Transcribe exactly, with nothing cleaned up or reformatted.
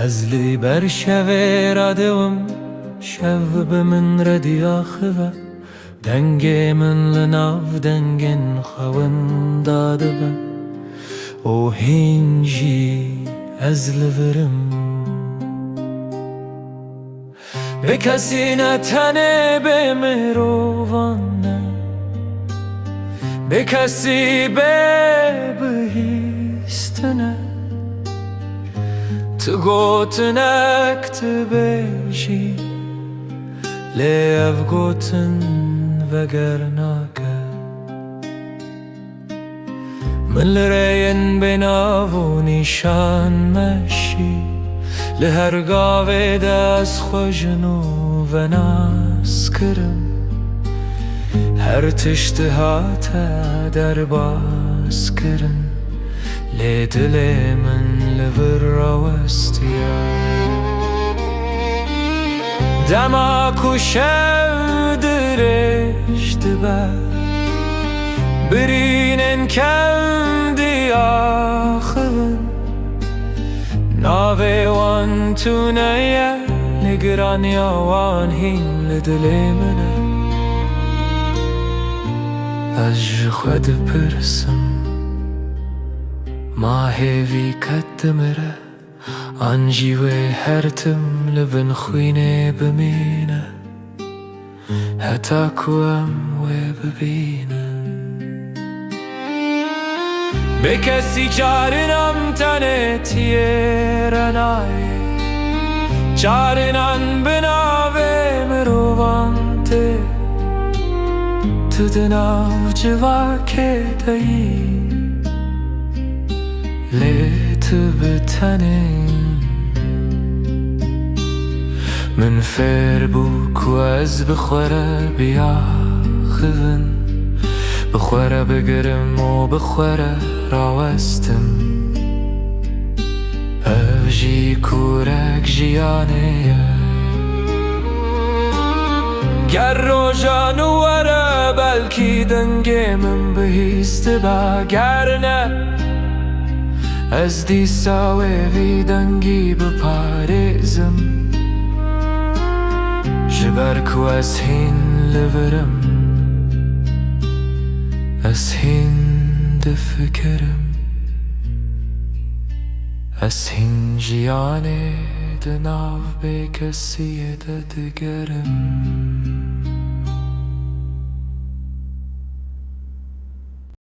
Ez li ber şevê radiwim, şev bi min re diaxive. Dengê min li nav dengên xwe winda dibe û hîn jî ez li vir im. Bê kesî ne tenê bê mirovan e, bê kesî bê bihîstin e. Tu gotinek dibêjî, lê ev gotin veger nake. Min li rêyên bênav û nîşan meşî, li her gavê de ez xwe ji nû venas kirim. Her tişt dihate derbas kirin, lê dilê min li vir rawestiye. Dema ku şev dirêj dibe, birînên kew diaxivin. Navê wan tune ye, lê giraniya wan hîn li dilê min e. Ez ji xwe dipirsim, ma hêvî qet dimire, an jî wê her tim li bin xwînê bimîne, heta ku em wê bibînin. Bê kesî carinan tenê tiyê re nayê, carinan bi navê mirovan tê. Tu di nav civakê de yî, lê tu bi tenê. Min fêr bû ku ez bi xwe re biaxivim, bi xwe re bigirim û bi xwe re rawestim. Ev jî kurek jiyanê ye. Ger roja nû were, belkî dengê min bihîs dibe. Ger ne, ez dîsa wê vî dengî biparêzim. Ji ber ku ez hîn li vir im, ez hîn difikirim. Ez hîn jiyanê di nav bêkesiyê de digerim.